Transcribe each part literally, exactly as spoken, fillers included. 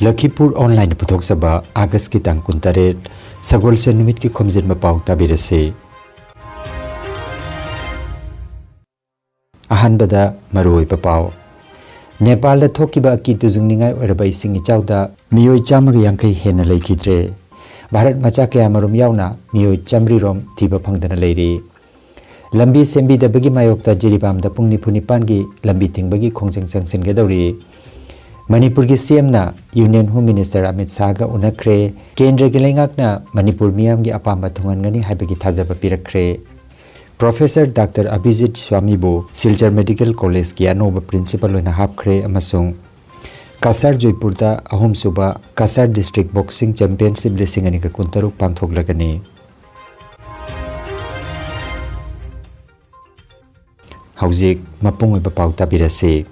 ꯂꯈꯤꯄꯨꯔ ꯑꯣꯟꯂꯥꯏꯟꯅ ꯄꯨꯊꯣꯛꯆꯕ ꯑꯥꯒꯁꯀꯤ ꯇꯥꯡ ꯀꯨꯟꯇꯔꯦꯠ, ꯁꯒꯣꯜꯁꯦꯟ ꯅꯨꯃꯤꯠꯀꯤ ꯈꯣꯝꯖꯤꯟꯕ ꯄꯥꯎ ꯇꯥꯕꯤꯔꯁꯤ꯫ ꯑꯍꯥꯟꯕꯗ ꯃꯔꯨꯑꯣꯏꯕ ꯄꯥꯎ꯫ ꯅꯦꯄꯥꯜꯗ ꯊꯣꯛꯈꯤꯕ ꯑꯀꯤ ꯇꯨꯖꯨꯡꯅꯤꯡꯉꯥꯏ ꯑꯣꯏꯔꯕ ꯏꯁꯤꯡ ꯏꯆꯥꯎꯗ ꯃꯤꯑꯣꯏ ꯆꯥꯝꯃꯒ ꯌꯥꯡꯈꯩ ꯍꯦꯟꯅ ꯂꯩꯈꯤꯗ꯭ꯔꯦ꯫ ꯚꯥꯔꯠ ꯃꯆꯥ ꯀꯌꯥꯃꯔꯨꯝ ꯌꯥꯎꯅ ꯃꯤꯑꯣꯏ ꯆꯥꯃꯔꯤ ꯔꯣꯝ ꯊꯤꯕ ꯐꯪꯗꯅ ꯂꯩꯔꯤ꯫ ꯂꯝꯕꯤ ꯁꯦꯝꯕꯤꯗꯕꯒꯤ ꯃꯥꯌꯣꯛꯇ ꯖꯤꯔꯤꯕꯥꯝꯗ ꯄꯨꯡ ꯅꯤꯐꯨ ꯅꯤꯄꯥꯟꯒꯤ ꯂꯝꯕꯤ ꯊꯤꯡꯕꯒꯤ ꯈꯣꯡꯖꯪ ꯆꯪꯁꯤꯟꯒꯗꯧꯔꯤ꯫ ꯃꯅꯤꯄꯨꯔꯒꯤ ꯁꯤ ꯑꯦꯝꯅ ꯌꯨꯅꯤꯌꯟ ꯍꯣꯝ ꯃꯤꯅꯤꯁꯇꯔ ꯑꯃꯤꯠ ꯁꯥꯍꯒ ꯎꯅꯈ꯭ꯔꯦ꯫ ꯀꯦꯟꯗ꯭ꯔꯒꯤ ꯂꯩꯉꯥꯛꯅ ꯃꯅꯤꯄꯨꯔ ꯃꯤꯌꯥꯝꯒꯤ ꯑꯄꯥꯝꯕ ꯊꯨꯡꯍꯟꯒꯅꯤ ꯍꯥꯏꯕꯒꯤ ꯊꯥꯖꯕ ꯄꯤꯔꯛꯈ꯭ꯔꯦ꯫ ꯄ꯭ꯔꯣꯐꯦꯁꯔ ꯗꯥꯛꯇꯔ ꯑꯚꯤꯖꯤꯠ ꯁ꯭ꯋꯥꯃꯤꯕꯨ ꯁꯤꯜꯆꯔ ꯃꯦꯗꯤꯀꯦꯜ ꯀꯣꯂꯦꯖꯀꯤ ꯑꯅꯧꯕ ꯄ꯭ꯔꯤꯟꯁꯤꯄꯜ ꯑꯣꯏꯅ ꯍꯥꯞꯈ꯭ꯔꯦ ꯑꯃꯁꯨꯡ ꯀꯁꯥꯔ ꯖꯣꯏꯄꯨꯔꯗ ꯑꯍꯨꯝꯁꯨꯕ ꯀꯁꯥꯔ ꯗꯤꯁꯇ꯭ꯔꯤꯛ ꯕꯣꯛꯁꯤꯡ ꯆꯦꯝꯄꯤꯌꯟꯁꯤꯞ ꯂꯤꯁꯤꯡ ꯑꯅꯤꯒ ꯀꯨꯟꯇꯔꯨꯛ ꯄꯥꯡꯊꯣꯛꯂꯒꯅꯤ꯫ ꯍꯧꯖꯤꯛ ꯃꯄꯨꯡ ꯑꯣꯏꯕ ꯄꯥꯎ ꯇꯥꯕꯤꯔꯁꯤ꯫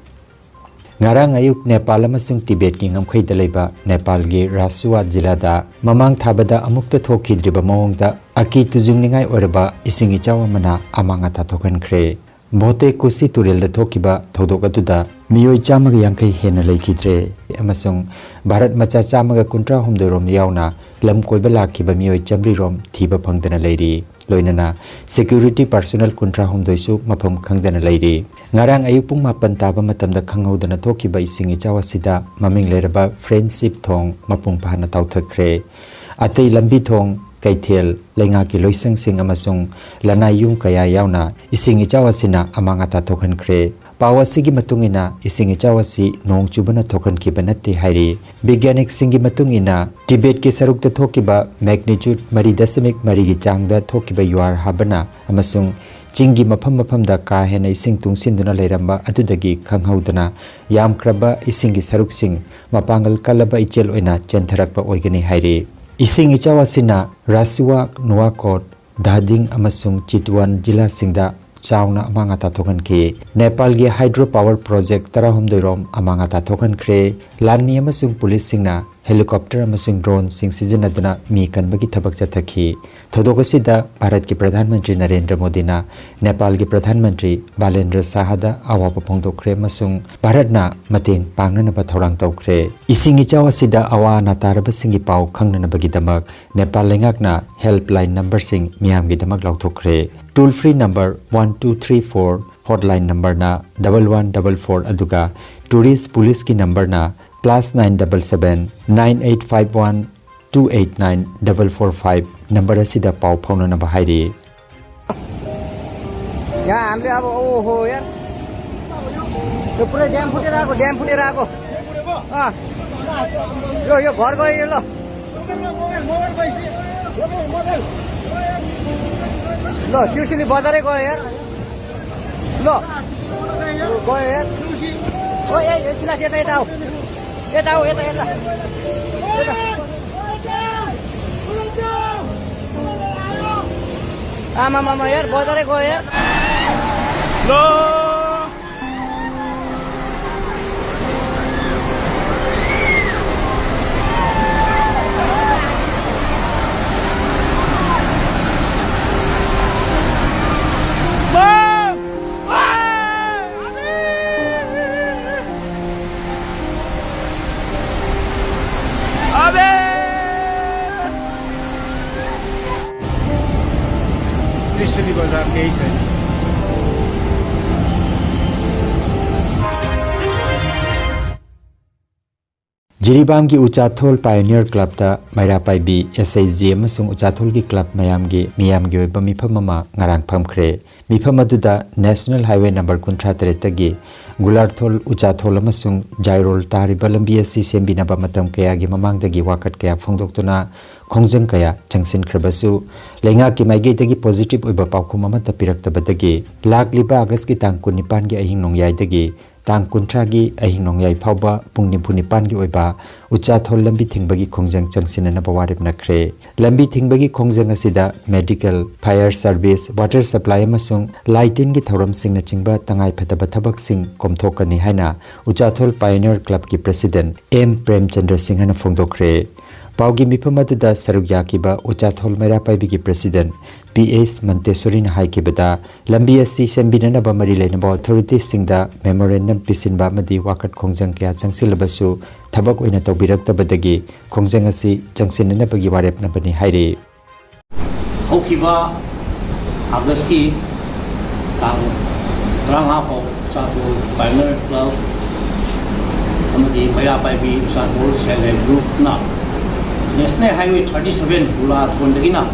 ꯉꯔꯥꯡ ꯑꯌꯨꯛ ꯅꯦꯄꯥꯜ ꯑꯃꯁꯨꯡ ꯇꯤꯕꯦꯠꯀꯤ ꯉꯝꯈꯩꯗ ꯂꯩꯕ ꯅꯦꯄꯥꯜꯒꯤ ꯔꯥꯁꯨꯋꯥ ꯖꯤꯂꯥꯗ ꯃꯃꯥꯡ ꯊꯥꯕꯗ ꯑꯃꯨꯛꯇ ꯊꯣꯛꯈꯤꯗ꯭ꯔꯤꯕ ꯃꯑꯣꯡꯗ ꯑꯀꯤ ꯇꯨꯖꯨꯡꯅꯤꯡꯉꯥꯏ ꯑꯣꯏꯔꯕ ꯏꯁꯤꯡ ꯏꯆꯥꯎ ꯑꯃꯅ ꯑꯃꯥꯡ ꯑꯇꯥ ꯊꯣꯛꯍꯟꯈ꯭ꯔꯦ꯫ ꯚꯣꯇꯦ ꯀꯨꯁꯤ ꯇꯨꯔꯦꯜꯗ ꯊꯣꯛꯈꯤꯕ ꯊꯧꯗꯣꯛ ꯑꯗꯨꯗ ꯃꯤꯑꯣꯏ ꯆꯥꯝꯃꯒ ꯌꯥꯡꯈꯩ ꯍꯦꯟꯅ ꯂꯩꯈꯤꯗ꯭ꯔꯦ ꯑꯃꯁꯨꯡ ꯚꯥꯔꯠ ꯃꯆꯥ ꯆꯥꯝꯃꯒ ꯀꯨꯟꯊ꯭ꯔꯥ ꯍꯨꯝꯗꯣꯏ ꯔꯣꯝ ꯌꯥꯎꯅ ꯂꯝ ꯀꯣꯏꯕ ꯂꯥꯛꯈꯤꯕ ꯃꯤꯑꯣꯏ ꯆꯥꯃꯔꯤ ꯔꯣꯝ ꯊꯤꯕ ꯐꯪꯗꯅ ꯂꯩꯔꯤ꯫ ꯂꯣꯏꯅꯅ ꯁꯦꯀ꯭ꯌꯨꯔꯤꯇꯤ ꯄꯥꯔꯁꯣꯅꯦꯜ ꯀꯨꯟꯊ꯭ꯔꯥ ꯍꯨꯝꯗꯣꯏꯁꯨ ꯃꯐꯝ ꯈꯪꯗꯅ ꯂꯩꯔꯤ꯫ ꯉꯔꯥꯡ ꯑꯌꯨꯛ ꯄꯨꯡ ꯃꯥꯄꯟ ꯇꯥꯕ ꯃꯇꯝꯗ ꯈꯪꯍꯧꯗꯅ ꯊꯣꯛꯈꯤꯕ ꯏꯁꯤꯡ ꯏꯆꯥꯎ ꯑꯁꯤꯗ ꯃꯃꯤꯡ ꯂꯩꯔꯕ ꯐ꯭ꯔꯦꯟꯁꯤꯞ ꯊꯣꯡ ꯃꯄꯨꯡ ꯐꯥꯅ ꯇꯥꯎꯊꯈ꯭ꯔꯦ꯫ ꯑꯇꯩ ꯂꯝꯕꯤ ꯊꯣꯡ, ꯀꯩꯊꯦꯜ, ꯂꯩꯉꯥꯛꯀꯤ ꯂꯣꯏꯁꯪꯁꯤꯡ ꯑꯃꯁꯨꯡ ꯂꯅꯥꯏ ꯌꯨꯝ ꯀꯌꯥ ꯌꯥꯎꯅ ꯏꯁꯤꯡ ꯏꯆꯥꯎ ꯑꯁꯤꯅ ꯑꯃꯥꯡ ꯑꯇꯥ ꯊꯣꯛꯍꯟꯈ꯭ꯔꯦ꯫ ꯄꯥꯎ ꯑꯁꯤꯒꯤ ꯃꯇꯨꯡ ꯏꯟꯅ, ꯏꯁꯤꯡ ꯏꯆꯥꯎ ꯑꯁꯤ ꯅꯣꯡ ꯆꯨꯕꯅ ꯊꯣꯛꯍꯟꯈꯤꯕ ꯅꯠꯇꯦ ꯍꯥꯏꯔꯤ꯫ ꯕꯤꯒ꯭ꯌꯥꯅꯤꯛꯁꯤꯡꯒꯤ ꯃꯇꯨꯡ ꯏꯟꯅ, ꯇꯤꯕꯦꯠꯀꯤ ꯁꯔꯨꯛꯇ ꯊꯣꯛꯈꯤꯕ ꯃꯦꯒꯅꯤꯆꯨꯠ ꯃꯔꯤ ꯗꯁꯃꯤꯛ ꯃꯔꯤꯒꯤ ꯆꯥꯡꯗ ꯊꯣꯛꯈꯤꯕ ꯌꯨꯍꯥꯔ ꯍꯥꯕꯅ ꯑꯃꯁꯨꯡ ꯆꯤꯡꯒꯤ ꯃꯐꯝ ꯃꯐꯝꯗ ꯀꯥ ꯍꯦꯟꯅ ꯏꯁꯤꯡ ꯇꯨꯡꯁꯤꯟꯗꯨꯅ ꯂꯩꯔꯝꯕ ꯑꯗꯨꯗꯒꯤ ꯈꯪꯍꯧꯗꯅ ꯌꯥꯝꯈ꯭ꯔꯕ ꯏꯁꯤꯡꯒꯤ ꯁꯔꯨꯛꯁꯤꯡ ꯃꯄꯥꯡꯒꯜ ꯀꯜꯂꯕ ꯏꯆꯦꯜ ꯑꯣꯏꯅ ꯆꯦꯟꯊꯔꯛꯄ ꯑꯣꯏꯒꯅꯤ ꯍꯥꯏꯔꯤ꯫ ꯏꯁꯤꯡ ꯏꯆꯥꯎ ꯑꯁꯤꯅ ꯔꯥꯁꯨꯋꯥ, ꯅꯨꯋꯥꯀꯣꯠ, ꯙꯥꯗꯤꯡ ꯑꯃꯁꯨꯡ ꯆꯤꯇꯋꯥꯟ ꯖꯤꯂꯥꯁꯤꯡꯗ ꯆꯥꯎꯅ ꯑꯃꯥꯡ ꯑꯇꯥ ꯊꯣꯛꯍꯟꯈꯤ꯫ ꯅꯦꯄꯥꯜꯒꯤ ꯍꯥꯏꯗ꯭ꯔꯣ ꯄꯥꯋꯔ ꯄ꯭ꯔꯣꯖꯦꯛ ꯇꯔꯥꯍꯨꯝꯗꯣꯏ ꯔꯣꯝ ꯑꯃꯥꯡ ꯑꯇꯥ ꯊꯣꯛꯍꯟꯈ꯭ꯔꯦ꯫ ꯂꯥꯟꯃꯤ ꯑꯃꯁꯨꯡ ꯄꯨꯂꯤꯁꯁꯤꯡꯅ ꯍꯦꯂꯤꯀꯣꯞꯇꯔ ꯑꯃꯁꯨꯡ ꯗ꯭ꯔꯣꯟꯁꯤꯡ ꯁꯤꯖꯤꯟꯅꯗꯨꯅ ꯃꯤ ꯀꯟꯕꯒꯤ ꯊꯕꯛ ꯆꯠꯊꯈꯤ꯫ ꯊꯧꯗꯣꯛ ꯑꯁꯤꯗ ꯚꯥꯔꯠꯀꯤ ꯄ꯭ꯔꯙꯥꯟ ꯃꯟꯇ꯭ꯔꯤ ꯅꯔꯦꯟꯗ꯭ꯔ ꯃꯣꯗꯤꯅ ꯅꯦꯄꯥꯜꯒꯤ ꯄ꯭ꯔꯙꯥꯟ ꯃꯟꯇ꯭ꯔꯤ ꯕꯥꯂꯦꯟꯗ꯭ꯔ ꯁꯥꯍꯗ ꯑꯋꯥꯕ ꯐꯣꯡꯗꯣꯛꯈ꯭ꯔꯦ ꯑꯃꯁꯨꯡ ꯚꯥꯔꯠꯅ ꯃꯇꯦꯡ ꯄꯥꯡꯅꯅꯕ ꯊꯧꯔꯥꯡ ꯇꯧꯈ꯭ꯔꯦ꯫ ꯏꯁꯤꯡ ꯏꯆꯥꯎ ꯑꯁꯤꯗ ꯑꯋꯥ ꯑꯅꯥ ꯇꯥꯔꯕꯁꯤꯡꯒꯤ ꯄꯥꯎ ꯈꯪꯅꯅꯕꯒꯤꯗꯃꯛ ꯅꯦꯄꯥꯜ ꯂꯩꯉꯥꯛꯅ ꯍꯦꯜꯞꯂꯥꯏꯟ ꯅꯝꯕꯔꯁꯤꯡ ꯃꯤꯌꯥꯝꯒꯤꯗꯃꯛ ꯂꯥꯎꯊꯣꯛꯈ꯭ꯔꯦ꯫ Toll free number one two three four, hotline ꯅꯝꯕꯔꯅ double one double four, ꯑꯗꯨꯒ ꯇꯨꯔꯤꯁ ꯄꯨꯂꯤꯁꯀꯤ ꯅꯝꯕꯔꯅ plus nine double seven nine eight five one two eight nine double four five number ꯑꯁꯤꯗ ꯄꯥꯎ ꯐꯥꯎꯅꯅꯕ ꯍꯥꯏꯔꯤ꯫ यहाँ हामीले अब, ओहो यार, यो पुरै ड्याम फुटेर आएको, ड्याम फुटेर आएको। अँ, यो यो घर गयो यो। ल, ल, त्यो सिली बजारै गयो यार। ल, गयो यार। ओ ए, ए, सिलास, यता यता आऊ, यता आऊ, यता यता। आमामामा यार, बजारै गयो यार। ल, त्रिशुली बजार केही छैन। ꯖꯤꯔꯤꯕꯥꯝꯒꯤ ꯎꯆꯥꯊꯣꯜ ꯄꯥꯏꯑꯣꯅꯤꯌꯔ ꯀ꯭ꯂꯕꯇ ꯃꯩꯔꯥ ꯄꯥꯏꯕꯤ, ꯑꯦꯁ ꯑꯩꯆ ꯖꯤ ꯑꯃꯁꯨꯡ ꯎꯆꯥꯊꯣꯜꯒꯤ ꯀ꯭ꯂꯕ ꯃꯌꯥꯝꯒꯤ ꯃꯤꯌꯥꯝꯒꯤ ꯑꯣꯏꯕ ꯃꯤꯐꯝ ꯑꯃ ꯉꯔꯥꯡ ꯐꯝꯈ꯭ꯔꯦ꯫ ꯃꯤꯐꯝ ꯑꯗꯨꯗ ꯅꯦꯁꯅꯦꯜ ꯍꯥꯏꯋꯦ ꯅꯝꯕꯔ ꯀꯨꯟꯊ꯭ꯔꯥ ꯇꯔꯦꯠꯇꯒꯤ ꯒꯨꯂꯥꯔꯊꯣꯜ, ꯎꯆꯥꯊꯣꯜ ꯑꯃꯁꯨꯡ ꯖꯥꯏꯔꯣꯜ ꯇꯥꯔꯤꯕ ꯂꯝꯕꯤ ꯑꯁꯤ ꯁꯦꯝꯕꯤꯅꯕ ꯃꯇꯝ ꯀꯌꯥꯒꯤ ꯃꯃꯥꯡꯗꯒꯤ ꯋꯥꯀꯠ ꯀꯌꯥ ꯐꯣꯡꯗꯣꯛꯇꯨꯅ ꯈꯣꯡꯖꯪ ꯀꯌꯥ ꯆꯪꯁꯤꯟꯈ꯭ꯔꯕꯁꯨ, ꯂꯩꯉꯥꯛꯀꯤ ꯃꯥꯏꯀꯩꯗꯒꯤ ꯄꯣꯖꯤꯇꯤꯚ ꯑꯣꯏꯕ ꯄꯥꯎꯈꯨꯝ ꯑꯃꯠꯇ ꯄꯤꯔꯛꯇꯕꯗꯒꯤ ꯂꯥꯛꯂꯤꯕ ꯑꯥꯒꯁꯀꯤ ꯇꯥꯡ ꯀꯨꯟꯅꯤꯄꯥꯟꯒꯤ ꯑꯍꯤꯡ ꯅꯣꯡꯌꯥꯏꯗꯒꯤ ꯇꯥꯡ ꯀꯨꯟꯊ꯭ꯔꯥꯒꯤ ꯑꯍꯤꯡ ꯅꯣꯡꯌꯥꯏ ꯐꯥꯎꯕ ꯄꯨꯡ ꯅꯤꯐꯨ ꯅꯤꯄꯥꯟꯒꯤ ꯑꯣꯏꯕ ꯎꯆꯥꯊꯣꯜ ꯂꯝꯕꯤ ꯊꯤꯡꯕꯒꯤ ꯈꯣꯡꯖꯪ ꯆꯪꯁꯤꯟꯅꯅꯕ ꯋꯥꯔꯦꯞꯅꯈ꯭ꯔꯦ꯫ ꯂꯝꯕꯤ ꯊꯤꯡꯕꯒꯤ ꯈꯣꯡꯖꯪ ꯑꯁꯤꯗ medical, fire service, water supply ꯑꯃꯁꯨꯡ ꯂꯥꯏ ꯇꯤꯟꯒꯤ ꯊꯧꯔꯝꯁꯤꯡꯅꯆꯤꯡꯕ ꯇꯉꯥꯏꯐꯗꯕ ꯊꯕꯛꯁꯤꯡ ꯀꯣꯝꯊꯣꯛꯀꯅꯤ ꯍꯥꯏꯅ ꯎꯆꯥꯊꯣꯜ Pioneer Clubꯀꯤ President ꯑꯦꯝ ꯄ꯭ꯔꯦꯝꯆꯟꯗ꯭ꯔ ꯁꯤꯡꯍꯅ ꯐꯣꯡꯗꯣꯛꯈ꯭ꯔꯦ꯫ ꯄꯥꯎꯒꯤ ꯃꯤꯐꯝ ꯑꯗꯨꯗ ꯁꯔꯨꯛ ꯌꯥꯈꯤꯕ ꯎꯆꯥꯊꯣꯜ ꯃꯩꯔꯥ ꯄꯥꯏꯕꯤꯒꯤ President ꯄꯤ ꯑꯦꯁ ꯃꯟꯇꯦꯁꯣꯔꯤꯅ ꯍꯥꯏꯈꯤꯕꯗ, ꯂꯝꯕꯤ ꯑꯁꯤ ꯁꯦꯝꯕꯤꯅꯅꯕ ꯃꯔꯤ ꯂꯩꯅꯕ authorityꯁꯤꯡꯗ memorandum ꯄꯤꯁꯤꯟꯕ ꯑꯃꯗꯤ ꯋꯥꯀꯠ ꯈꯣꯡꯖꯪ ꯀꯌꯥ ꯆꯪꯁꯤꯜꯂꯕꯁꯨ ꯊꯕꯛ ꯑꯣꯏꯅ ꯇꯧꯕꯤꯔꯛꯇꯕꯗꯒꯤ ꯈꯣꯡꯖꯪ ꯑꯁꯤ ꯆꯪꯁꯤꯟꯅꯅꯕꯒꯤ ꯋꯥꯔꯦꯞꯅꯕꯅꯤ ꯍꯥꯏꯔꯤ꯫ ꯍꯧꯈꯤꯕ ꯑꯥꯒꯁꯀꯤ ꯇꯥꯡ ꯇꯔꯥꯃꯉꯥ ꯐꯥꯎ ꯎꯆꯥꯊꯣꯜ Pioneer Club ꯑꯃꯗꯤ ꯃꯩꯔꯥ ꯄꯥꯏꯕꯤ ꯎꯆꯥꯊꯣꯜ Self Help Groupꯅ National Highway thirty seven ꯎꯂꯥꯊꯣꯟꯗꯒꯤꯅ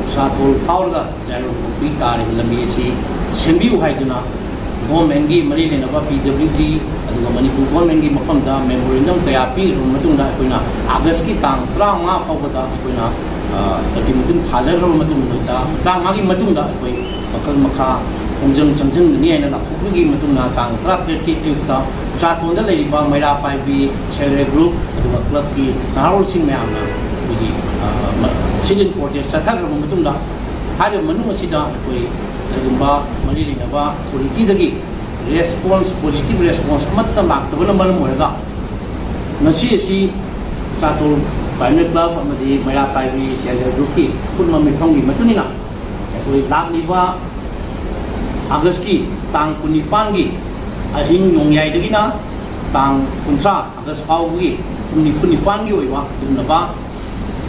ꯎꯆꯥꯊꯣꯜ ꯐꯥꯎꯔꯒ ꯖꯥꯏꯔꯣ ꯄꯣꯛꯄꯤ ꯇꯥꯔꯤꯕ ꯂꯝꯕꯤ ꯑꯁꯤ ꯁꯦꯝꯕꯤꯌꯨ ꯍꯥꯏꯗꯨꯅ governmentꯀꯤ ꯃꯔꯤ ꯂꯩꯅꯕ P W D ꯑꯗꯨꯒ ꯃꯅꯤꯄꯨꯔ governmentꯀꯤ ꯃꯐꯝꯗ memorandum ꯀꯌꯥ ꯄꯤꯈ꯭ꯔꯕ ꯃꯇꯨꯡꯗ ꯑꯩꯈꯣꯏꯅ ꯑꯥꯒꯁꯀꯤ ꯇꯥꯡ ꯇꯔꯥꯃꯉꯥ ꯐꯥꯎꯕꯗ ꯑꯩꯈꯣꯏꯅ, ꯑ, ultimatum ꯊꯥꯖꯈ꯭ꯔꯕ ꯃꯇꯨꯡꯗ, ꯇꯔꯥꯃꯉꯥꯒꯤ ꯃꯇꯨꯡꯗ ꯑꯩꯈꯣꯏ ꯃꯈꯜ ꯃꯈꯥ ꯈꯣꯡꯖꯪ ꯆꯪꯁꯤꯟꯒꯅꯤ ꯍꯥꯏꯅ ꯂꯥꯎꯊꯣꯛꯄꯒꯤ ꯃꯇꯨꯡꯗ ꯇꯥꯡ ꯇꯔꯥꯇꯔꯦꯠꯀꯤ ꯑꯌꯨꯛꯇ ꯎꯆꯥꯊꯣꯟꯗ ꯂꯩꯔꯤꯕ ꯃꯩꯔꯥ ꯄꯥꯏꯕꯤ Self Help Group ꯑꯗꯨꯒ clubꯀꯤ ꯅꯍꯥꯔꯣꯜꯁꯤꯡ ꯃꯌꯥꯝꯅ ꯑꯩꯈꯣꯏꯒꯤ, ꯑ, ꯃ-, sit-in protest ꯆꯠꯊꯈ꯭ꯔꯕ ꯃꯇꯨꯡꯗ ꯍꯥꯏꯔꯤꯕ ꯃꯅꯨꯡ ꯑꯁꯤꯗ ꯑꯩꯈꯣꯏ ꯀꯔꯤꯒꯨꯝꯕ ꯃꯔꯤ ꯂꯩꯅꯕ authorityꯗꯒꯤ response, positive response ꯑꯃꯠꯇ ꯂꯥꯛꯇꯕꯅ ꯃꯔꯝ ꯑꯣꯏꯔꯒ ꯉꯁꯤ ꯑꯁꯤ ꯎꯆꯥꯊꯣꯜ Pioneer Club ꯑꯃꯗꯤ ꯃꯩꯔꯥ ꯄꯥꯏꯕꯤ Self Help Groupꯀꯤ ꯑꯄꯨꯟꯕ ꯃꯤꯐꯝꯒꯤ ꯃꯇꯨꯡ ꯏꯟꯅ ꯑꯩꯈꯣꯏ ꯂꯥꯛꯂꯤꯕ ꯑꯥꯒꯁꯀꯤ ꯇꯥꯡ ꯀꯨꯟꯅꯤꯄꯥꯟꯒꯤ ꯑꯍꯤꯡ ꯅꯣꯡꯌꯥꯏꯗꯒꯤꯅ ꯇꯥꯡ ꯀꯨꯟꯊ꯭ꯔꯥ ꯑꯥꯒꯁ ꯐꯥꯎꯕꯒꯤ ꯄꯨꯡ ꯅꯤꯐꯨ ꯅꯤꯄꯥꯟꯒꯤ ꯑꯣꯏꯕ ꯑꯗꯨꯒꯨꯝꯂꯕ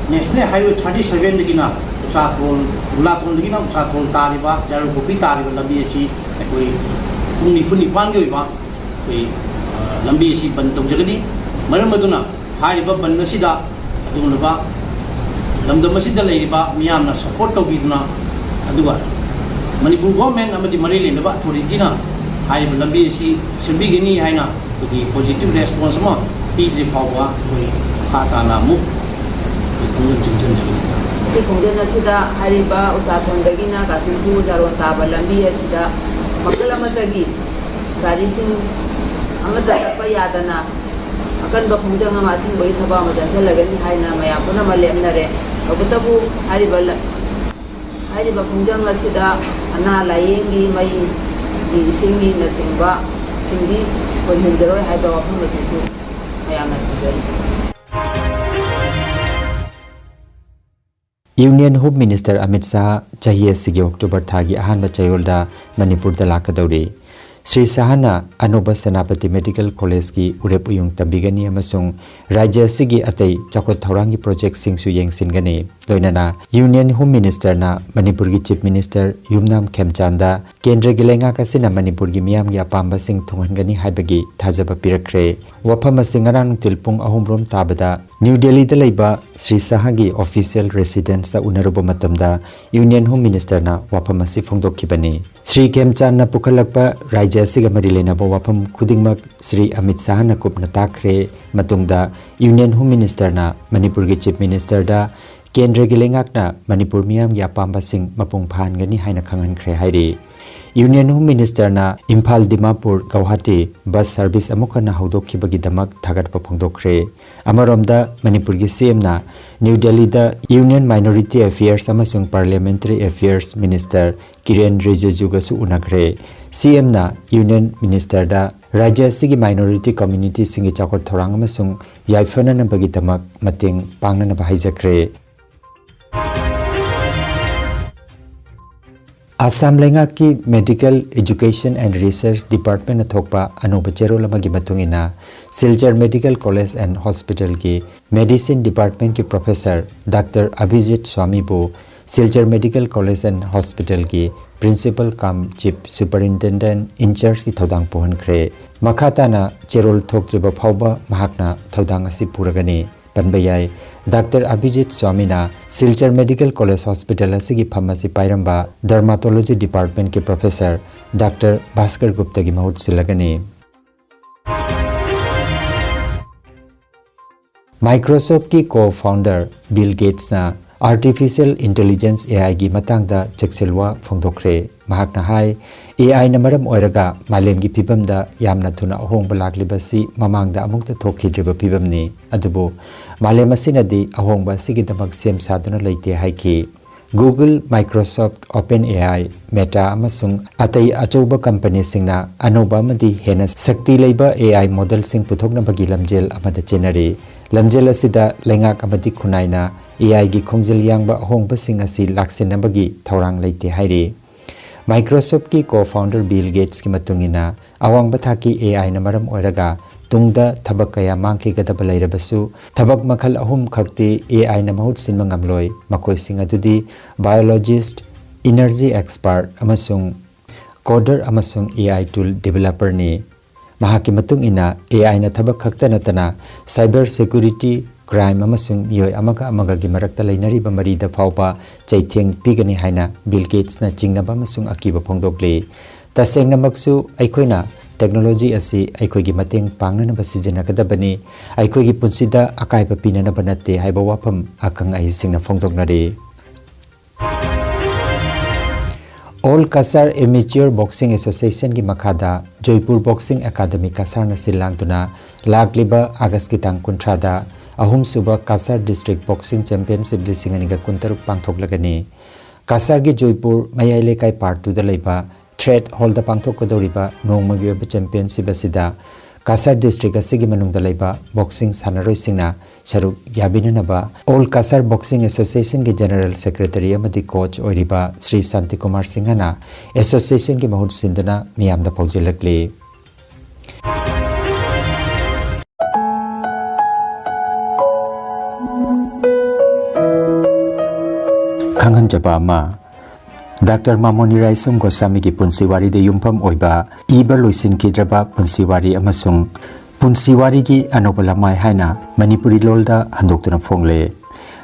National Highway thirty sevenꯗꯒꯤꯅ ꯎꯆꯥꯊꯣꯜ, ꯎꯂꯥꯊꯣꯟꯗꯒꯤꯅ ꯎꯆꯥꯊꯣꯜ ꯇꯥꯔꯤꯕ, ꯖꯥꯏꯔꯣ ꯄꯣꯛꯄꯤ ꯇꯥꯔꯤꯕ ꯂꯝꯕꯤ ꯑꯁꯤ ꯑꯩꯈꯣꯏ ꯄꯨꯡ ꯅꯤꯐꯨ ꯅꯤꯄꯥꯟꯒꯤ ꯑꯣꯏꯕ ꯑꯩꯈꯣꯏ, ꯑ, ꯂꯝꯕꯤ ꯑꯁꯤ ꯕꯟ ꯇꯧꯖꯒꯅꯤ꯫ ꯃꯔꯝ ꯑꯗꯨꯅ ꯍꯥꯏꯔꯤꯕ ꯕꯟ ꯑꯁꯤꯗ ꯑꯗꯨꯒꯨꯝꯂꯕ ꯂꯝꯗꯝ ꯑꯁꯤꯗ ꯂꯩꯔꯤꯕ ꯃꯤꯌꯥꯝꯅ support ꯇꯧꯕꯤꯗꯨꯅ, ꯑꯗꯨꯒ ꯃꯅꯤꯄꯨꯔ government ꯑꯃꯗꯤ ꯃꯔꯤ ꯂꯩꯅꯕ authorityꯅ ꯍꯥꯏꯔꯤꯕ ꯂꯝꯕꯤ ꯑꯁꯤ ꯁꯦꯝꯕꯤꯒꯅꯤ ꯍꯥꯏꯅ ꯑꯩꯈꯣꯏꯒꯤ positive response ꯑꯃ ꯄꯤꯗ꯭ꯔꯤ ꯐꯥꯎꯕ ꯑꯩꯈꯣꯏ ꯃꯈꯥ ꯇꯥꯅ ꯑꯃꯨꯛ ꯑꯩꯈꯣꯏ ꯈꯣꯡꯖꯪ ꯆꯪꯁꯤꯟꯖꯒꯅꯤ꯫ ꯁꯤ ꯈꯣꯡꯖꯪ ꯑꯁꯤꯗ ꯍꯥꯏꯔꯤꯕ ꯎꯆꯥꯊꯣꯟꯗꯒꯤꯅ ꯀꯥꯁꯤꯡꯄꯨꯔ ꯖꯥꯔꯣꯟ ꯇꯥꯕ ꯂꯝꯕꯤ ꯑꯁꯤꯗ ꯃꯥꯏꯀꯩ ꯑꯃꯗꯒꯤ ꯒꯥꯔꯤꯁꯤꯡ ꯑꯃꯠꯇ ꯆꯠꯄ ꯌꯥꯗꯅ ꯑꯀꯟꯕ ꯈꯣꯡꯖꯪ ꯑꯃ, ꯑꯊꯤꯡꯕꯒꯤ ꯊꯕꯛ ꯑꯃ ꯆꯪꯁꯤꯜꯂꯒꯅꯤ ꯍꯥꯏꯅ ꯃꯌꯥꯝ ꯄꯨꯝꯅꯃꯛ ꯂꯦꯞꯅꯔꯦ꯫ ꯇꯧꯕꯇꯕꯨ ꯍꯥꯏꯔꯤꯕ ꯂ-, ꯍꯥꯏꯔꯤꯕ ꯈꯣꯡꯖꯪ ꯑꯁꯤꯗ ꯑꯅꯥ ꯂꯥꯌꯦꯡꯒꯤ, ꯃꯩꯒꯤ, ꯏꯁꯤꯡꯒꯤꯅꯆꯤꯡꯕꯁꯤꯡꯗꯤ ꯍꯣꯟꯍꯟꯖꯔꯣꯏ ꯍꯥꯏꯕ ꯋꯥꯐꯝ ꯑꯁꯤꯁꯨ ꯃꯌꯥꯝꯅ ꯊꯝꯖꯔꯤ꯫ Union home minister Amit Shah ꯆꯍꯤ ꯑꯁꯤꯒꯤ ꯑꯣꯛꯇꯣꯕꯔ ꯊꯥꯒꯤ ꯑꯍꯥꯟꯕ ꯆꯌꯣꯜꯗ ꯃꯅꯤꯄꯨꯔꯗ ꯂꯥꯛꯀꯗꯧꯔꯤ꯫ ꯁ꯭ꯔꯤ ꯁꯥꯍꯅ ꯑꯅꯧꯕ ꯁꯦꯅꯥꯄꯇꯤ ꯃꯦꯗꯤꯀꯦꯜ ꯀꯣꯂꯦꯖꯀꯤ ꯎꯔꯦꯞ ꯎꯌꯨꯡ ꯇꯝꯕꯤꯒꯅꯤ ꯑꯃꯁꯨꯡ ꯔꯥꯖ꯭ꯌ ꯑꯁꯤꯒꯤ ꯑꯇꯩ ꯆꯥꯎꯈꯠ ꯊꯧꯔꯥꯡꯒꯤ ꯄ꯭ꯔꯣꯖꯦꯛꯁꯤꯡꯁꯨ ꯌꯦꯡꯁꯤꯟꯒꯅꯤ꯫ ꯂꯣꯏꯅꯅ ꯌꯨꯅꯤꯌꯟ ꯍꯣꯝ ꯃꯤꯅꯤꯁꯇꯔꯅ ꯃꯅꯤꯄꯨꯔꯒꯤ ꯆꯤꯐ ꯃꯤꯅꯤꯁꯇꯔ ꯌꯨꯝꯅꯥꯝ ꯈꯦꯝꯆꯥꯟꯗ ꯀꯦꯟꯗ꯭ꯔꯒꯤ ꯂꯩꯉꯥꯛ ꯑꯁꯤꯅ ꯃꯅꯤꯄꯨꯔꯒꯤ ꯃꯤꯌꯥꯝꯒꯤ ꯑꯄꯥꯝꯕꯁꯤꯡ ꯊꯨꯡꯍꯟꯒꯅꯤ ꯍꯥꯏꯕꯒꯤ ꯊꯥꯖꯕ ꯄꯤꯔꯛꯈ꯭ꯔꯦ꯫ ꯋꯥꯐꯝ ꯑꯁꯤ ꯉꯔꯥꯡ ꯅꯨꯡꯊꯤꯜ ꯄꯨꯡ ꯑꯍꯨꯝ ꯔꯣꯝ ꯇꯥꯕꯗ ꯅ꯭ꯌꯨ ꯗꯦꯜꯂꯤꯗ ꯂꯩꯕ ꯁ꯭ꯔꯤ ꯁꯥꯍꯒꯤ ꯑꯣꯐꯤꯁꯤꯌꯦꯜ ꯔꯦꯁꯤꯗꯦꯟꯁꯇ ꯎꯅꯔꯨꯕ ꯃꯇꯝꯗ ꯌꯨꯅꯤꯌꯟ ꯍꯣꯝ ꯃꯤꯅꯤꯁꯇꯔꯅ ꯋꯥꯐꯝ ꯑꯁꯤ ꯐꯣꯡꯗꯣꯛꯈꯤꯕꯅꯤ꯫ ꯁ꯭ꯔꯤ ꯈꯦꯝꯆꯥꯟꯅ ꯄꯨꯈꯠꯂꯛꯄ ꯔꯥꯖ꯭ꯌ ꯑꯁꯤꯒ ꯃꯔꯤ ꯂꯩꯅꯕ ꯋꯥꯐꯝ ꯈꯨꯗꯤꯡꯃꯛ ꯁ꯭ꯔꯤ ꯑꯃꯤꯠ ꯁꯥꯍꯅ ꯀꯨꯞꯅ ꯇꯥꯛꯈ꯭ꯔꯦ꯫ ꯃꯇꯨꯡꯗ ꯌꯨꯅꯤꯌꯟ ꯍꯣꯝ ꯃꯤꯅꯤꯁꯇꯔꯅ ꯃꯅꯤꯄꯨꯔꯒꯤ ꯆꯤꯐ ꯃꯤꯅꯤꯁꯇꯔꯗ ꯀꯦꯟꯗ꯭ꯔꯒꯤ ꯂꯩꯉꯥꯛꯅ ꯃꯅꯤꯄꯨꯔ ꯃꯤꯌꯥꯝꯒꯤ ꯑꯄꯥꯝꯕꯁꯤꯡ ꯃꯄꯨꯡ ꯐꯥꯍꯟꯒꯅꯤ ꯍꯥꯏꯅ ꯈꯪꯍꯟꯈ꯭ꯔꯦ ꯍꯥꯏꯔꯤ꯫ ꯌꯨꯅꯤꯌꯟ ꯍꯣꯝ ꯃꯤꯅꯤꯁꯇꯔꯅ ꯏꯝꯐꯥꯜ ꯗꯤꯃꯥꯄꯨꯔ ꯒꯧꯍꯥꯇꯤ ꯕꯁ ꯁꯔꯚꯤꯁ ꯑꯃꯨꯛ ꯍꯟꯅ ꯍꯧꯗꯣꯛꯈꯤꯕꯒꯤꯗꯃꯛ ꯊꯥꯒꯠꯄ ꯐꯣꯡꯗꯣꯛꯈ꯭ꯔꯦ꯫ ꯑꯃꯔꯣꯝꯗ ꯃꯅꯤꯄꯨꯔꯒꯤ ꯁꯤꯑꯦꯝꯅ ꯅ꯭ꯌꯨ ꯗꯦꯜꯂꯤꯗ ꯌꯨꯅꯤꯌꯟ ꯃꯥꯏꯅꯣꯔꯤꯇꯤ ꯑꯦꯐꯤꯌꯔꯁ ꯑꯃꯁꯨꯡ ꯄꯥꯔꯂꯤꯌꯥꯃꯦꯟꯇꯔꯤ ꯑꯦꯐꯤꯌꯔꯁ ꯃꯤꯅꯤꯁꯇꯔ ꯀꯤꯔꯦꯟ ꯔꯤꯖꯤꯖꯨꯒꯁꯨ ꯎꯅꯈ꯭ꯔꯦ꯫ ꯁꯤꯑꯦꯝꯅ ꯌꯨꯅꯤꯌꯟ ꯃꯤꯅꯤꯁꯇꯔꯗ ꯔꯥꯖ꯭ꯌ ꯑꯁꯤꯒꯤ ꯃꯥꯏꯅꯣꯔꯤꯇꯤ ꯀꯝꯃ꯭ꯌꯨꯅꯤꯇꯤꯁꯤꯡꯒꯤ ꯆꯥꯎꯈꯠ ꯊꯧꯔꯥꯡ ꯑꯃꯁꯨꯡ ꯌꯥꯏꯐꯅꯅꯕꯒꯤꯗꯃꯛ ꯃꯇꯦꯡ ꯄꯥꯡꯅꯅꯕ ꯍꯥꯏꯖꯈ꯭ꯔꯦ꯫ ꯑꯁꯥꯝ ꯂꯩꯉꯥꯛꯀꯤ Medical Education and Research Department ꯊꯣꯛꯄ ꯑꯅꯧꯕ ꯆꯦꯔꯣꯜ ꯑꯃꯒꯤ ꯃꯇꯨꯡ ꯏꯟꯅ, Silchar Medical College and Hospital ꯒꯤ Medicine Department ꯀꯤ professor ꯗꯥꯛꯇꯔ ꯑꯚꯤꯖꯤꯠ ꯁ꯭ꯋꯥꯃꯤꯕꯨ Silchar Medical College and Hospital ꯒꯤ Principal cum Chief Superintendent in charge ꯀꯤ ꯊꯧꯗꯥꯡ ꯄꯨꯍꯟꯈ꯭ꯔꯦ꯫ ꯃꯈꯥ ꯇꯥꯅ ꯆꯦꯔꯣꯜ ꯊꯣꯛꯇ꯭ꯔꯤꯕ ꯐꯥꯎꯕ ꯃꯍꯥꯛꯅ ꯊꯧꯗꯥꯡ ꯑꯁꯤ ꯄꯨꯔꯒꯅꯤ꯫ ꯄꯟꯕ ꯌꯥꯏ, ꯗꯥꯛꯇꯔ ꯑꯚꯤꯖꯤꯠ ꯁ꯭ꯋꯥꯃꯤꯅ ꯁꯤꯜꯆꯔ Medical College Hospital ꯑꯁꯤꯒꯤ ꯐꯝ ꯑꯁꯤ ꯄꯥꯏꯔꯝꯕ Dermatology Department ꯀꯤ professor ꯗꯥꯛꯇꯔ ꯚꯥꯁꯀꯔ ꯒꯨꯞꯇꯒꯤ ꯃꯍꯨꯠ ꯁꯤꯜꯂꯒꯅꯤ꯫ Microsoft ꯀꯤ co-founder ꯕꯤꯜ ꯒꯦꯠꯁꯅ Artificial Intelligence, A I ꯒꯤ ꯃꯇꯥꯡꯗ ꯆꯦꯛꯁꯤꯜꯋꯥ ꯐꯣꯡꯗꯣꯛꯈ꯭ꯔꯦ꯫ ꯃꯍꯥꯛꯅ ꯍꯥꯏ, A I ꯅ ꯃꯔꯝ ꯑꯣꯏꯔꯒ ꯃꯥꯂꯦꯝꯒꯤ ꯐꯤꯕꯝꯗ ꯌꯥꯝꯅ ꯊꯨꯅ ꯑꯍꯣꯡꯕ ꯂꯥꯛꯂꯤꯕꯁꯤ ꯃꯃꯥꯡꯗ ꯑꯃꯨꯛꯇ ꯊꯣꯛꯈꯤꯗ꯭ꯔꯤꯕ ꯐꯤꯕꯝꯅꯤ꯫ ꯑꯗꯨꯕꯨ ꯃꯥꯂꯦꯝ ꯑꯁꯤꯅꯗꯤ ꯑꯍꯣꯡꯕ ꯑꯁꯤꯒꯤꯗꯃꯛ ꯁꯦꯝ ꯁꯥꯗꯨꯅ ꯂꯩꯇꯦ ꯍꯥꯏꯈꯤ꯫ Google, Microsoft, OpenAI, Meta ꯑꯃꯁꯨꯡ ꯑꯇꯩ ꯑꯆꯧꯕ ꯀꯝꯄꯅꯤꯁꯤꯡꯅ ꯑꯅꯧꯕ ꯑꯃꯗꯤ ꯍꯦꯟꯅ ꯁꯛꯇꯤ ꯂꯩꯕ A I ꯃꯣꯗꯦꯜꯁꯤꯡ ꯄꯨꯊꯣꯛꯅꯕꯒꯤ ꯂꯝꯖꯦꯜ ꯑꯃꯗ ꯆꯦꯟꯅꯔꯤ꯫ ꯂꯝꯖꯦꯜ ꯑꯁꯤꯗ ꯂꯩꯉꯥꯛ ꯑꯃꯗꯤ ꯈꯨꯟꯅꯥꯏꯅ A I ꯒꯤ ꯈꯣꯡꯖꯦꯜ ꯌꯥꯡꯕ ꯑꯍꯣꯡꯕꯁꯤꯡ ꯑꯁꯤ ꯂꯥꯛꯁꯤꯟꯅꯕꯒꯤ ꯊꯧꯔꯥꯡ ꯂꯩꯇꯦ ꯍꯥꯏꯔꯤ꯫ Microsoft ꯀꯤ co-founder Bill Gates ꯀꯤ ꯃꯇꯨꯡ ꯏꯟꯅ, ꯑꯋꯥꯡꯕ ꯊꯥꯛꯀꯤ A I ꯅ ꯃꯔꯝ ꯑꯣꯏꯔꯒ ꯇꯨꯡꯗ ꯊꯕꯛ ꯀꯌꯥ ꯃꯥꯡꯈꯤꯒꯗꯕ ꯂꯩꯔꯕꯁꯨ, ꯊꯕꯛ ꯃꯈꯜ ꯑꯍꯨꯝ ꯈꯛꯇꯤ A I ꯅ ꯃꯍꯨꯠ ꯁꯤꯟꯕ ꯉꯝꯂꯣꯏ꯫ ꯃꯈꯣꯏꯁꯤꯡ ꯑꯗꯨꯗꯤ biologist, energy expert ꯑꯃꯁꯨꯡ coder ꯑꯃꯁꯨꯡ A I tool developer ꯅꯤ꯫ ꯃꯍꯥꯛꯀꯤ ꯃꯇꯨꯡ ꯏꯟꯅ, A I ꯅ ꯊꯕꯛ ꯈꯛꯇ ꯅꯠꯇꯅ cyber security, crime ꯑꯃꯁꯨꯡ ꯃꯤꯑꯣꯏ ꯑꯃꯒ ꯑꯃꯒꯒꯤ ꯃꯔꯛꯇ ꯂꯩꯅꯔꯤꯕ ꯃꯔꯤꯗ ꯐꯥꯎꯕ ꯆꯩꯊꯦꯡ ꯄꯤꯒꯅꯤ ꯍꯥꯏꯅ Bill Gates ꯅ ꯆꯤꯡꯅꯕ ꯑꯃꯁꯨꯡ ꯑꯀꯤꯕ ꯐꯣꯡꯗꯣꯛꯂꯤ꯫ ꯇꯁꯦꯡꯅꯃꯛꯁꯨ, ꯑꯩꯈꯣꯏꯅ technology ꯑꯁꯤ ꯑꯩꯈꯣꯏꯒꯤ ꯃꯇꯦꯡ ꯄꯥꯡꯅꯅꯕ ꯁꯤꯖꯤꯟꯅꯒꯗꯕꯅꯤ, ꯑꯩꯈꯣꯏꯒꯤ ꯄꯨꯟꯁꯤꯗ ꯑꯀꯥꯏꯕ ꯄꯤꯅꯅꯕ ꯅꯠꯇꯦ ꯍꯥꯏꯕ ꯋꯥꯐꯝ ꯑꯈꯪ ꯑꯍꯩꯁꯤꯡꯅ ꯐꯣꯡꯗꯣꯛꯅꯔꯤ꯫ All Cachar Amateur Boxing Association ꯒꯤ ꯃꯈꯥꯗ ꯖꯣꯏꯄꯨꯔ Boxing Academy ꯀꯁꯥꯔꯅ ꯁꯤꯜ ꯂꯥꯡꯗꯨꯅ ꯂꯥꯛꯂꯤꯕ ꯑꯥꯒꯁꯀꯤ ꯇꯥꯡ ꯀꯨꯟꯊ꯭ꯔꯥꯗ ꯑꯍꯨꯝꯁꯨꯕ ꯀꯁꯥꯔ District Boxing Championship ꯂꯤꯁꯤꯡ ꯑꯅꯤꯒ ꯀꯨꯟꯇꯔꯨꯛ ꯄꯥꯡꯊꯣꯛꯂꯒꯅꯤ꯫ ꯀꯁꯥꯔꯒꯤ ꯖꯣꯏꯄꯨꯔ ꯃꯌꯥꯏ ꯂꯩꯀꯥꯏ part two ꯗ ꯂꯩꯕ Trade Hall ꯗ ꯄꯥꯡꯊꯣꯛꯀꯗꯧꯔꯤꯕ ꯅꯣꯡꯃꯒꯤ ꯑꯣꯏꯕ championship ꯑꯁꯤꯗ ꯀꯁꯥꯔ district ꯑꯁꯤꯒꯤ ꯃꯅꯨꯡꯗ ꯂꯩꯕ boxing ꯁꯥꯟꯅꯔꯣꯏꯁꯤꯡꯅ ꯁꯔꯨꯛ ꯌꯥꯕꯤꯅꯅꯕ All Cachar Boxing Association ꯒꯤ General Secretary ꯑꯃꯗꯤ coach ꯑꯣꯏꯔꯤꯕ ꯁ꯭ꯔꯤ ꯁꯥꯟꯇꯤꯀꯨꯃꯥꯔ ꯁꯤꯡꯍꯅ association ꯒꯤ ꯃꯍꯨꯠ ꯁꯤꯟꯗꯨꯅ ꯃꯤꯌꯥꯝꯗ ꯄꯥꯎꯖꯦꯜꯂꯛꯂꯤ꯫ ꯈꯪꯍꯟꯖꯕ ꯑꯃ, ꯗꯥꯛꯇꯔ ꯃꯥꯃꯣꯅꯤ ꯔꯥꯏꯁꯝ ꯒꯣꯁꯥꯃꯤꯒꯤ ꯄꯨꯟꯁꯤ ꯋꯥꯔꯤꯗ ꯌꯨꯝꯐꯝ ꯑꯣꯏꯕ ꯏꯕ ꯂꯣꯏꯁꯤꯟꯈꯤꯗ꯭ꯔꯕ ꯄꯨꯟꯁꯤ ꯋꯥꯔꯤ ꯑꯃꯁꯨꯡ ꯄꯨꯟꯁꯤ ꯋꯥꯔꯤꯒꯤ ꯑꯅꯧꯕ ꯂꯃꯥꯏ ꯍꯥꯏꯅ ꯃꯅꯤꯄꯨꯔꯤ ꯂꯣꯜꯗ ꯍꯟꯗꯣꯛꯇꯨꯅ ꯐꯣꯡꯂꯦ꯫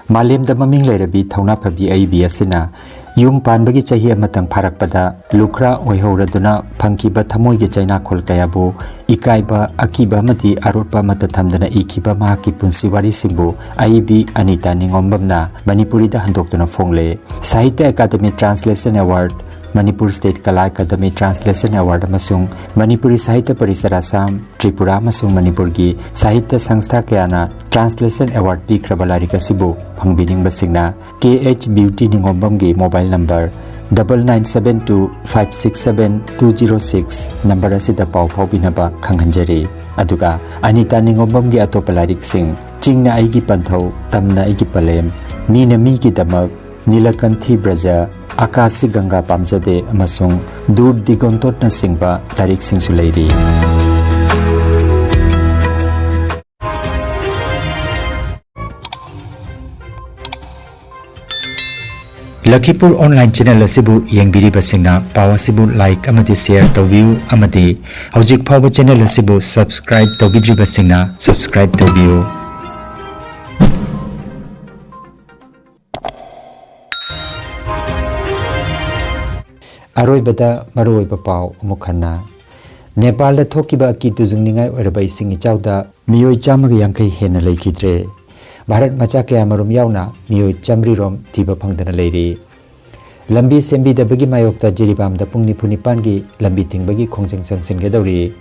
ꯃꯥꯂꯦꯝꯗ ꯃꯃꯤꯡ ꯂꯩꯔꯕꯤ ꯊꯧꯅꯥ ꯐꯕꯤ ꯑꯏꯕꯤ ꯑꯁꯤꯅ ꯌꯨꯝ ꯄꯥꯟꯕꯒꯤ ꯆꯍꯤ ꯑꯃꯇꯪ ꯐꯥꯔꯛꯄꯗ ꯂꯨꯈ꯭ꯔꯥ ꯑꯣꯏꯍꯧꯔꯗꯨꯅ ꯐꯪꯈꯤꯕ ꯊꯃꯣꯏꯒꯤ ꯆꯩꯅꯥꯈꯣꯜ ꯀꯌꯥꯕꯨ ꯏꯀꯥꯏꯕ, ꯑꯀꯤꯕ ꯑꯃꯗꯤ ꯑꯔꯣꯠꯄ ꯑꯃꯠꯇ ꯊꯝꯗꯅ ꯏꯈꯤꯕ ꯃꯍꯥꯛꯀꯤ ꯄꯨꯟꯁꯤ ꯋꯥꯔꯤꯁꯤꯡꯕꯨ ꯑꯏꯕꯤ ꯑꯅꯤꯇꯥ ꯅꯤꯉꯣꯝꯕꯝꯅ ꯃꯅꯤꯄꯨꯔꯤꯗ ꯍꯟꯗꯣꯛꯇꯨꯅ ꯐꯣꯡꯂꯦ꯫ Sahitya Akademi Translation Award, Manipur state Kala Akademi Translation Award ꯑꯃꯁꯨꯡ ꯃꯅꯤꯄꯨꯔꯤ ꯁꯥꯍꯤꯇ꯭ꯌ ꯄꯔꯤꯁꯗ ꯑꯁꯥꯝ, ꯇ꯭ꯔꯤꯄꯨꯔꯥ ꯑꯃꯁꯨꯡ ꯃꯅꯤꯄꯨꯔꯒꯤ ꯁꯥꯍꯤꯇ꯭ꯌ ꯁꯪꯁꯊꯥ ꯀꯌꯥꯅ Translation Award ꯄꯤꯈ꯭ꯔꯕ ꯂꯥꯏꯔꯤꯛ ꯑꯁꯤꯕꯨ ꯐꯪꯕꯤꯅꯤꯡꯕꯁꯤꯡꯅ ꯀꯦ ꯑꯩꯆ ꯕ꯭ꯌꯨꯇꯤ ꯅꯤꯉꯣꯝꯕꯝꯒꯤ mobile number double nine seven two five six seven two zero six number ꯑꯁꯤꯗ ꯄꯥꯎ ꯐꯥꯎꯕꯤꯅꯕ ꯈꯪꯍꯟꯖꯔꯤ꯫ ꯑꯗꯨꯒ ꯑꯅꯤꯇꯥ ꯅꯤꯉꯣꯝꯕꯝꯒꯤ ꯑꯇꯣꯞꯄ ꯂꯥꯏꯔꯤꯛꯁꯤꯡ, ꯆꯤꯡꯅ ꯑꯩꯒꯤ ꯄꯟꯊꯧ, ꯇꯝꯅ ꯑꯩꯒꯤ ꯄꯂꯦꯝ, ꯃꯤꯅ ꯃꯤꯒꯤꯗꯃꯛ, ꯅꯤꯂꯀꯟꯊꯤ ꯕ꯭ꯔꯖ, ꯑꯀꯥꯁꯤ ꯒꯪꯒꯥ ꯄꯥꯝꯖꯗꯦ ꯑꯃꯁꯨꯡ ꯗꯨꯔ ꯗꯤꯒꯣꯟꯇꯣꯠꯅꯆꯤꯡꯕ ꯂꯥꯏꯔꯤꯛꯁꯤꯡꯁꯨ ꯂꯩꯔꯤ꯫ ꯂꯈꯤꯄꯨꯔ online channel ꯑꯁꯤꯕꯨ ꯌꯦꯡꯕꯤꯔꯤꯕꯁꯤꯡꯅ ꯄꯥꯎ ꯑꯁꯤꯕꯨ like ꯑꯃꯗꯤ share ꯇꯧꯕꯤꯌꯨ ꯑꯃꯗꯤ ꯍꯧꯖꯤꯛ ꯐꯥꯎꯕ channel ꯑꯁꯤꯕꯨ subscribe ꯇꯧꯕꯤꯗ꯭ꯔꯤꯕꯁꯤꯡꯅ subscribe ꯇꯧꯕꯤꯌꯨ꯫ ꯑꯔꯣꯏꯕꯗ ꯃꯔꯨꯑꯣꯏꯕ ꯄꯥꯎ ꯑꯃꯨꯛ ꯍꯟꯅ꯫ ꯅꯦꯄꯥꯜꯗ ꯊꯣꯛꯈꯤꯕ ꯑꯀꯤ ꯇꯨꯖꯨꯡꯅꯤꯡꯉꯥꯏ ꯑꯣꯏꯔꯕ ꯏꯁꯤꯡ ꯏꯆꯥꯎꯗ ꯃꯤꯑꯣꯏ ꯆꯥꯝꯃꯒ ꯌꯥꯡꯈꯩ ꯍꯦꯟꯅ ꯂꯩꯈꯤꯗ꯭ꯔꯦ꯫ ꯚꯥꯔꯠ ꯃꯆꯥ ꯀꯌꯥꯃꯔꯨꯝ ꯌꯥꯎꯅ ꯃꯤꯑꯣꯏ ꯆꯥꯃꯔꯤ ꯔꯣꯝ ꯊꯤꯕ ꯐꯪꯗꯅ ꯂꯩꯔꯤ꯫ ꯂꯝꯕꯤ ꯁꯦꯝꯕꯤꯗꯕꯒꯤ ꯃꯥꯌꯣꯛꯇ ꯖꯤꯔꯤꯕꯥꯝꯗ ꯄꯨꯡ ꯅꯤꯐꯨ ꯅꯤꯄꯥꯟꯒꯤ ꯂꯝꯕꯤ ꯊꯤꯡꯕꯒꯤ ꯈꯣꯡꯖꯪ ꯆꯪꯁꯤꯟꯒꯗꯧꯔꯤ꯫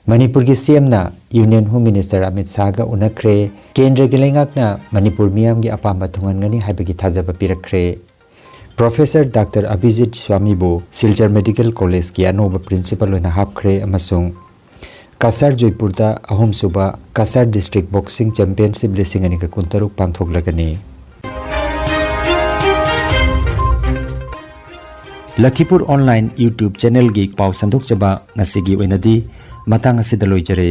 ꯃꯅꯤꯄꯨꯔꯒꯤ ꯁꯤ ꯑꯦꯝꯅ Union Home Minister ꯑꯃꯤꯠ ꯁꯥꯍꯒ ꯎꯅꯈ꯭ꯔꯦ꯫ ꯀꯦꯟꯗ꯭ꯔꯒꯤ ꯂꯩꯉꯥꯛꯅ ꯃꯅꯤꯄꯨꯔ ꯃꯤꯌꯥꯝꯒꯤ ꯑꯄꯥꯝꯕ ꯊꯨꯡꯍꯟꯒꯅꯤ ꯍꯥꯏꯕꯒꯤ ꯊꯥꯖꯕ ꯄꯤꯔꯛꯈ꯭ꯔꯦ꯫ Professor Doctor ꯑꯚꯤꯖꯤꯠ ꯁ꯭ꯋꯥꯃꯤꯕꯨ ꯁꯤꯜꯆꯔ Medical Collegeꯀꯤ ꯑꯅꯧꯕ principal ꯑꯣꯏꯅ ꯍꯥꯞꯈ꯭ꯔꯦ ꯑꯃꯁꯨꯡ ꯀꯁꯥꯔ ꯖꯣꯏꯄꯨꯔꯗ ꯑꯍꯨꯝꯁꯨꯕ ꯀꯁꯥꯔ District Boxing Championship ꯂꯤꯁꯤꯡ ꯑꯅꯤꯒ ꯀꯨꯟꯇꯔꯨꯛ ꯄꯥꯡꯊꯣꯛꯂꯒꯅꯤ꯫ ꯂꯈꯤꯄꯨꯔ online YouTube channelꯒꯤ ꯄꯥꯎ ꯁꯟꯗꯣꯛꯆꯕ ꯉꯁꯤꯒꯤ ꯑꯣꯏꯅꯗꯤ ꯃꯇꯥꯡ ꯑꯁꯤꯗ ꯂꯣꯏꯖꯔꯦ꯫